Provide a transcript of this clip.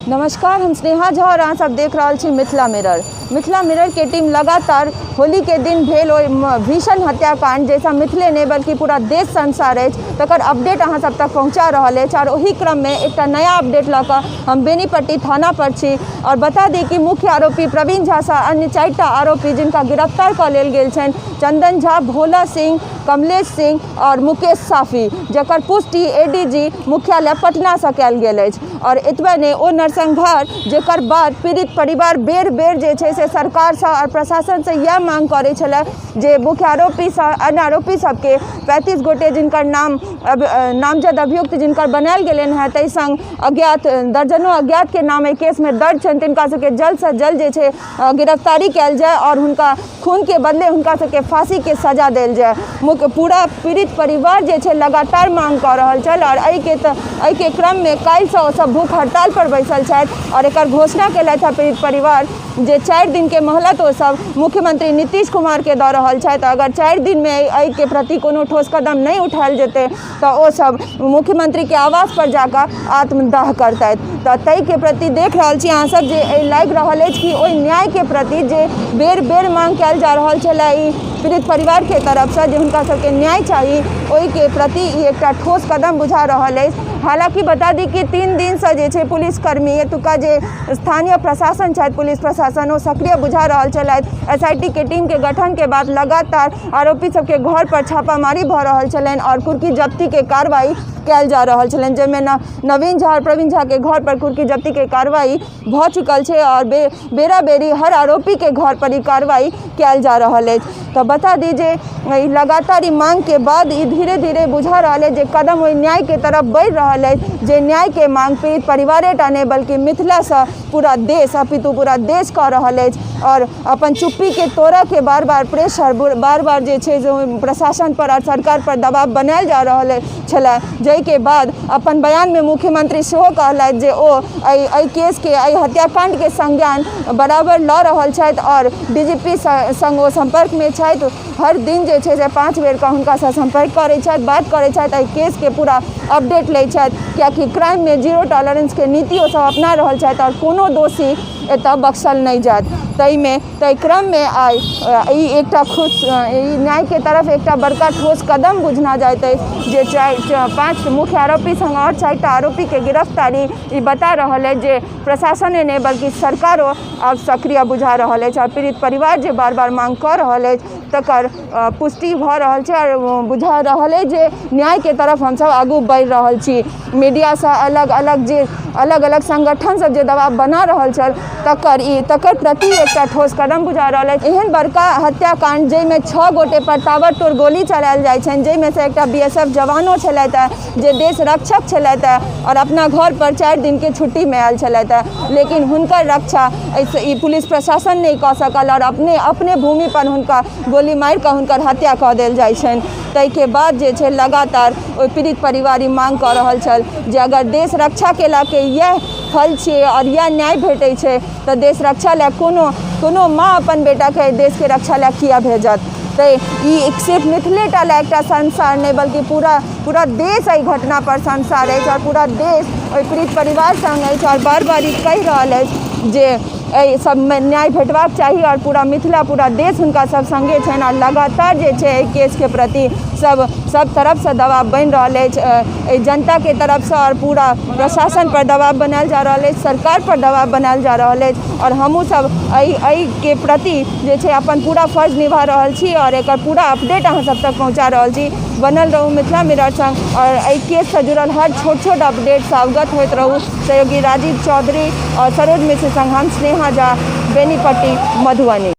नमस्कार, हम स्नेहा झा और अहाँ सब देख रहल छी मिथिला मिरर। मिथिला मिरर के टीम लगातार होली के दिन भेल ओहि भीषण हत्याकांड जाहिसँ मिथिले नहि बल्कि पूरा देश संसार अछि तकर अपडेट अहाँ सब तक पहुँचा रहल अछि। और ओही क्रममे एकटा नया अपडेट लऽ कऽ हम बेनीपट्टी थाना पर छी। और बता दी कि मुख्य आरोपी प्रवीण झासँ अन्य 4टा आरोपी जिनका गिरफ्तार कऽ लेल गेल छनि, चंदन झा, भोला सिंह, कमलेश सिंह और मुकेश साफी, जकर पुष्टि एडीजी मुख्यालय पटनासँ कयल गेल अछि। और एतबे नहि, ओ नरसंहार जकर बाद पीड़ित परिवार बेर बेर जे छै से सरकारसँ आओर प्रशासनसँ इएह मांग करै छलै जे मुख्य आरोपीसँ अन्य आरोपी सबके 35 गोटे जिनकर नाम नामजद अभियुक्त जिनकर बनायल गेलनि हेँ, ताहि सङ्ग अज्ञात दर्जनों अज्ञातके नाम एहि केसमे दर्ज छनि, तिनका सबके जल्दसँ जल्द जे छै गिरफ्तारी कयल जाय आओर हुनका खूनके बदले हुनका सबके फाँसीके सजा देल जाय। मुख्य पूरा पीड़ित परिवार जे छै लगातार मांग कऽ रहल छल आओर एहिके क्रममे काल्हिसँ ओ सब भूख हड़ताल पर बैसल छथि आओर एकर घोषणा केलथि हँ पीड़ित परिवार जे 4 दिनके मोहलत ओ सब मुख्यमंत्री नीतीश कुमारके दऽ रहल छथि। अगर 4 दिनमे एहिके प्रति कोनो ठोस कदम नहि उठायल जेतै तऽ ओ सब मुख्यमंत्रीके आवास पर जाकऽ आत्मदाह करतथि। तऽ ताहिके प्रति देख रहल छी अहाँ सब जे लागि रहल अछि कि ओहि न्यायके प्रति जे बेर बेर मांग कयल जा रहल छलै ई पीड़ित परिवारके तरफसँ जे हुनका सबके न्याय चाही, ओहिके प्रति ई एकटा ठोस कदम बुझा रहल अछि। हालाँकि बता दी कि 3 दिनसँ जे छै पुलिसकर्मी एतुका जे स्थानीय प्रशासन छथि, पुलिस प्रशासन, ओ सक्रिय बुझा रहल छलथि। SIT के टीमके गठनके बाद लगातार आरोपी सबके घर पर छापामारी भऽ रहल छलनि आओर कुर्की जब्तीके कार्रवाई कयल जा रहल छलनि, जाहिमे नवीन झा आओर प्रवीण झाके घर पर कुर्की जब्तीके कार्रवाई भऽ चुकल छै आओर बेरा बेरी हर आरोपीके घर पर ई कार्रवाई कयल जा रहल अछि। तऽ बता दी जे ई लगातार ई मांगके बाद ई धीरे धीरे बुझा रहल अछि जे कदम ओहि न्यायके तरफ बढ़ि रहल अछि, जे न्यायके मांग पीड़ित परिवारेटा नहि बल्कि मिथिलासँ पूरा देश अपितु पूरा देश कऽ रहल अछि। आओर अपन चुप्पीके तोड़ऽके बार बार प्रेशर बार बार जे छै से प्रशासन पर आओर सरकार पर दबाव बनायल जा रहल छलै, जाहिके बाद अपन बयानमे मुख्यमंत्री सेहो कहलथि जे ओ एहि केसके, एहि हत्याकांडके संज्ञान बराबर लऽ रहल छथि आओर DGP सङ्ग ओ सम्पर्कमे छथि। हर दिन जे छै से 5 बेरके हुनकासँ सम्पर्क करै छथि, बात करै छथि, एहि केसके पूरा अपडेट लै छथि, कियाकि क्राइममे जीरो टॉलरेंसके नीति ओ सब अपना रहल छथि आओर कोनो दोषी एतऽ बख्शल नहि जायत। ताहिमे ताहि क्रममे आइ ई एकटा खुश ई न्यायके तरफ एकटा बड़का ठोस कदम बुझना जाइत अछि जे 4-5 मुख्य आरोपी सङ्ग आओर 4टा आरोपीके गिरफ्तारी ई बता रहल अछि जे प्रशासने नहि बल्कि सरकारो आब सक्रिय बुझा रहल अछि आओर पीड़ित परिवार जे बार बार मांग कऽ रहल अछि तकर पुष्टि भऽ रहल छै आओर बुझा रहल अछि जे न्यायके तरफ हमसब आगू बढ़ि रहल छी। मीडियासँ अलग अलग जे अलग अलग संगठन सब जे दबाव बना रहल छल तकर प्रति एकटा ठोस कदम बुझा रहल अछि। एहन बड़का हत्याकांड जाहिमे 6 गोटे पर ताबड़तोड़ गोली चलायल जाइ छनि, जाहिमे से एकटा BSF जवानो छलथि हेँ जे देश रक्षक छलथि हेँ आओर अपना घर पर 4 दिनके छुट्टीमे आयल छलथि हेँ, लेकिन हुनकर रक्षा एहिसँ ई पुलिस प्रशासन नहि कऽ सकल आओर अपने अपने भूमि पर हुनका गोली मारि कऽ हुनकर हत्या कऽ देल जाइ छनि। ताहिके बाद जे छै लगातार ओहि पीड़ित परिवार ई मांग कऽ रहल छल जे अगर देश रक्षा केलाके इएह फल छियै आओर इएह न्याय भेटै छै तऽ देश रक्षा लए कोनो कोनो माँ अपन बेटाके देशके रक्षा लए किया भेजत। तऽ ई सिर्फ मिथिलेटा लए एकटा संसार नहि बल्कि पूरा पूरा देश एहि घटना पर संसार अछि आओर पूरा देश ओहि पीड़ित परिवार सङ्ग अछि आओर बार बार ई कहि रहल अछि जे एहि सबमे न्याय भेटबाक चाही आओर पूरा मिथिला पूरा देश हुनका सब सङ्गे छनि आओर लगातार जे छै एहि केसके प्रति सब सब तरफसँ दबाव बनि रहल अछि, एहि जनताके तरफसँ आओर पूरा प्रशासन पर दबाव बनायल जा रहल अछि, सरकार पर दबाव बनायल जा रहल अछि आओर हमहूँ सब एहिके प्रति जे छै अपन पूरा फर्ज निभा रहल छी आओर एकर पूरा अपडेट अहाँ सब तक पहुँचा रहल छी। बनल रहू मिथिला मिरर संग आओर एहि केससँ जुड़ल हर छोट छोट अपडेटसँ अवगत होइत रहू। सहयोगी राजीव चौधरी आओर सरोज मिश्र संग हम स्नेहा झा, बेनीपट्टी, मधुबनी।